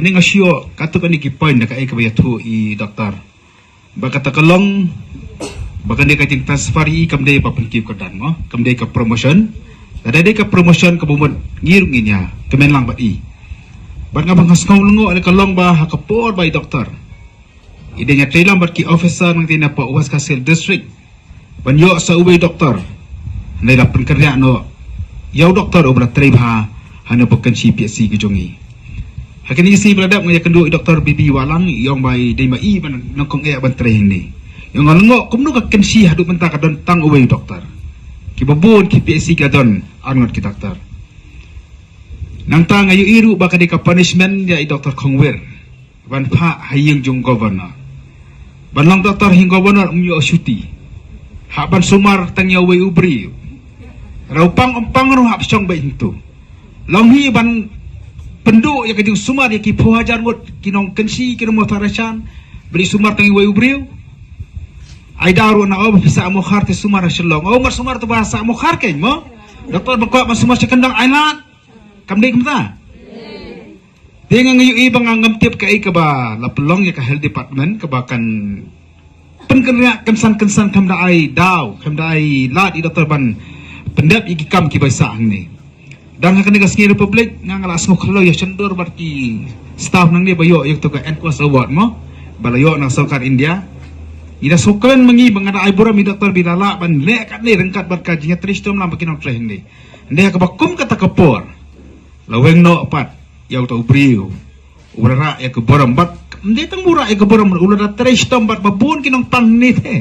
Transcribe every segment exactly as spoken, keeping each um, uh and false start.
Ni nga shu ïoh katto katne ki point da kaei kaba ïathuh i doktor. Ba kata ka long ba kane ka jingtransfer i kam dei ba pynkiew kyrdan mo, kam dei ka promotion. Lada dei ka promotion kaba mut ngi ruh ngin ïa kmen lang bad i. Bad nga ba nga sngew lyngngoh ïa ka long ba ha ka por ba i doktor i dei ïa trei lang bad ki officer nangta na poh West Khasi Hills District ban ïoh sa uwei doktor. Hynrei la pynkynriah noh ïa u doktor uba la trei bha ha na poh Kynshi P H C ka jong i. Ha kane ka sngi ba la dep nga ïakynduh i doktor B B Wahlang, i ong ba i dei ma i ban nyngkong eh ban trei hangne. I ong nga lyngngoh kumno ka Kynshi haduh mynta ka don tang uwei doktor. Kiba bun ki P H C ki la don arngut ki doktor. Nangta nga ïohi ruh ba ka dei ka punishment ïa i doktor Khongwir ban phah ha ïing jong governor. Ban long doktor ha ïing governor um ïoh shuti. Hap ban sumar tang ïa uwei u briew. Hynrei u pang um pang ruh hap shong beit hangto. Long hi ban pynduh ïa ka jingsumar ïa ki phew hajar ngut ki nong Kynshi, ki nong Mawthadraishan. Ban ïa sumar tang ïa uwei u briew. Ai daw ruh na o ba phi sah Mawkhar te sumar ha Shillong. O mar sumar te ba sah Mawkhar kein mo. Doktor ba kwah ban sumar sha kyndong ai lad. Kam dei kumta. Te nga ïohi ba nga ngam tip kaei kaba la pynlong ïa ka health department kaba kan pynkynriah kynsan kynsan, kam da ai daw, kam da ai lad i doktor ban pyndep ïa ki kam kiba i sah hangne. Dang ha kane ka sngi Republic nga, nga la sngew khlem ïa shon dur bad ki staff nangne ba ïoh ïa ka N COSH award mo, ba la ïoh na sorkar India. Ngi da sngew kmen ma ngi ba nga da ai burom ïa i doktor ba i la lah ban leh katne ryngkat bad ka jingïatrei shitom lang bad ki nongtrei hangne. Hynrei ha kaba kum kata ka por la weng noh pat ïa uta u briew uba la rah ïa ka burom bad ym dei tang ba u rah ïa ka burom, u la da trei shitom bad ba bun ki nongpang hangne te.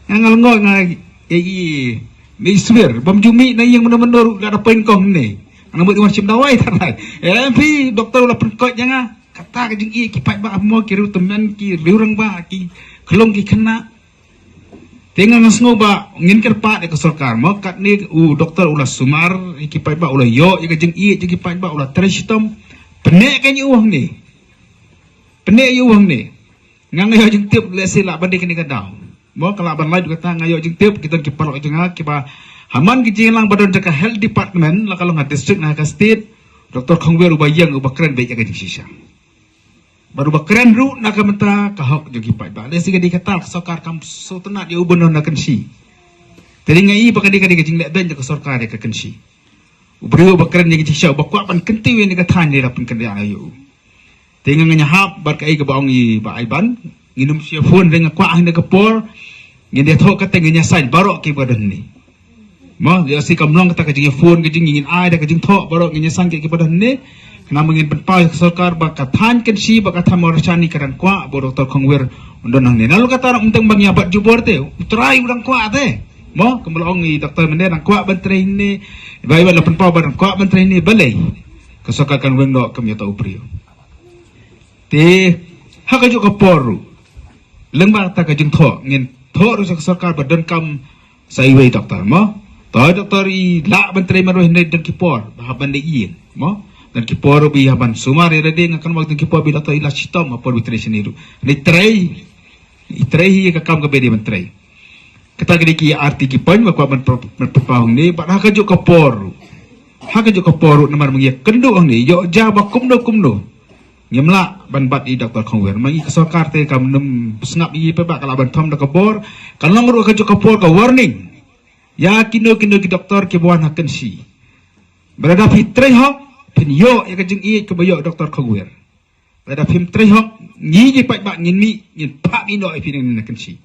Nga nga lyngngoh nga ïa i, me i Swir bym ju mih na ïing mynno mynno ruh la da pynkoh hangne. Nga mut i wan shim dawai tang lai. Em phi doktor u la pynkoit ïa nga. Kata ka jingïeit ki paidbah mo, ki riew tymmen, ki riew rangbah, ki khlong ki khynnah. Te nga nga sngew ba ngin kyrpad ïa ka sorkar mo, katne u doktor u la sumar ïa ki paidbah, u la ïoh ïa ka jingïeit ïa ki paidbah, u la trei shitom. Pyneh kein ïa u hangne. Pyneh ïa u hangne. Nga nga ïoh jingtip lehse lah ban dei kane ka daw. Mo, ka lah ban lait kata, nga ïoh jingtip, ki don ki paralok jong nga kiba ha man ki jingïalang ba don jong ka health department, la ka long ha district ne ha ka state. Doktor Khongwir uba ïeng uba kren beit ïa ka jingshisha. Bad uba kren ruh na ka bynta ka hok jong ki paidbah. Lehse ka dei kata ka sorkar kam sngewtynnat ïa u ban don na Kynshi. Te nga i ba ka dei, ka dei ka jingleh beiñ jong ka sorkar ïa ka Kynshi. U briew uba kren ïa ka jingshisha, uba kwah ban kyntiew ïa kane ka thaiñ, dei la pynkynriah ïa u. Te nga nga ïahap bad kaei kaba ong i Bah Aiban. Ngin ym shia phone, te nga kwah ha kane ka por ngin ïathoh kata, ngin ïasaid baroh kiba don hangne. Mo, ïa, lehse kam long kata ka jingïaphone ka jong ngi, ngin ai da ka jingthoh baroh, ngin ïasaid kiei kiba don hangne. Khnang ba ngin pynpaw ïa ka sorkar ba ka thaiñ Kynshi bad ka thaiñ Mawryngkneng ka dang kwah ba u Doktor Khongwir un don hangne. Naduh kata ruh, ym tang ba ngi ïa bat jubor te, u trai u dang kwah te. Mo, kumba la ong i doktor mynne, dang kwah ban trei hangne. Ba i ba la pynpaw ba dang kwah ban trei hangne, balei ka sorkar kan weng noh kum ïa uta u briew. Te ha kajuh ka por ruh, lyngba kata ka jingthoh, ngin thoh ruh sha ka sorkar ba donkam sa iwei doktor mo. To doktor i lah ban trei marwei, hynrei don ki por ba hap ban leit ïing mo. Don ki por ruh ba i hap ban sumar ïa lade, nga kynmaw don ki por ba i doktor i lait shitom ha por ba i trei shane ruh. Hynrei trei, i trei hi ïa ka kam kaba i dei ban trei. Kata ka dei ki arti ki point ba kwah ban pynpaw hangne, bad ha kajuh ka por ruh, ha kajuh ka por ruh namar ma ngi ïakynduh hangne, ïoh jia ba kumno kumno ngim lah ban bat ïa i Doktor Khongwir. Ma ngi ka sorkar te kam nym sngap ïa i paidbah, ka lah ban thom da ka bor, kan long ruh ha kajuh ka por ka warning ïa kino kino ki doktor kiba wan ha Kynshi. Ba lada phi trei hok, phin ïoh ïa ka jingïeit kaba ïoh i Doktor Khongwir. Lada phim trei hok, ngi ki paidbah ngin mih, ngin phah mih noh ïa phi na Kynshi.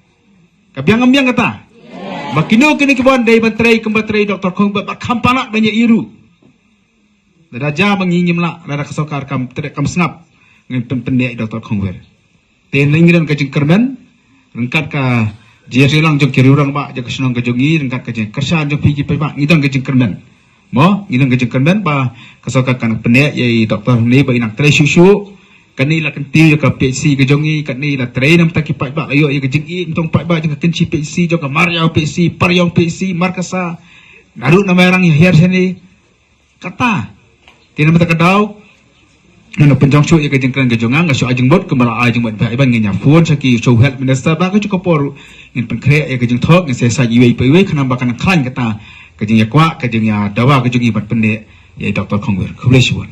Ka biang ym biang kata? Ba kino kino kiba wan dei ban trei kumba trei i Doktor Khongwir, bad kham palat ban ïa i ruh. Lada jia ba ngi ngim lah, lada ka sorkar kam trei, kam sngap, ngin pyn, pynïaid ïa i Doktor Khongwir. Te ngi don ka jingkyrmen ryngkat ka jingïatreilang jong ki rangbah jong ka shnong ka jong ngi, ryngkat ka jingkyrshan jong phi ki paidbah, ngi don ka jingkyrmen. Mo, ngi don ka jingkyrmen ba ka sorkar kan pynïaid ïa i doktor hangne ba i nang trei shuh shuh. Kane la kyntiew ïa ka P H C ka jong ngi, kane la trei na ka bynta ki paidbah, la ïoh ïa ka jingïeit na ka bynta ki paidbah jong ka Kynshi P H C, jong ka Mariaw P H C, Pariong P H C, Markasa, naduh na Mairang ïa hiar shane. Kata. Te na ka bynta ka daw, ngan pynjong shuh ïa ka jingkren ka jong nga, nga shu ai jingmut kumba la ai jingmut i Bah Aiban, ngin ïa phone sha ki, sha u Health Minister, ba ha kajuh ka por ngin pynkhreh ïa ka jingthoh, ngin sa ïasaid iwei pa iwei, khnang ba kan khlaiñ kata ka jingïakwah, ka jingïadawa ka jong ngi ban pynïaid ïa i Doktor Khongwir. Khublei shibun.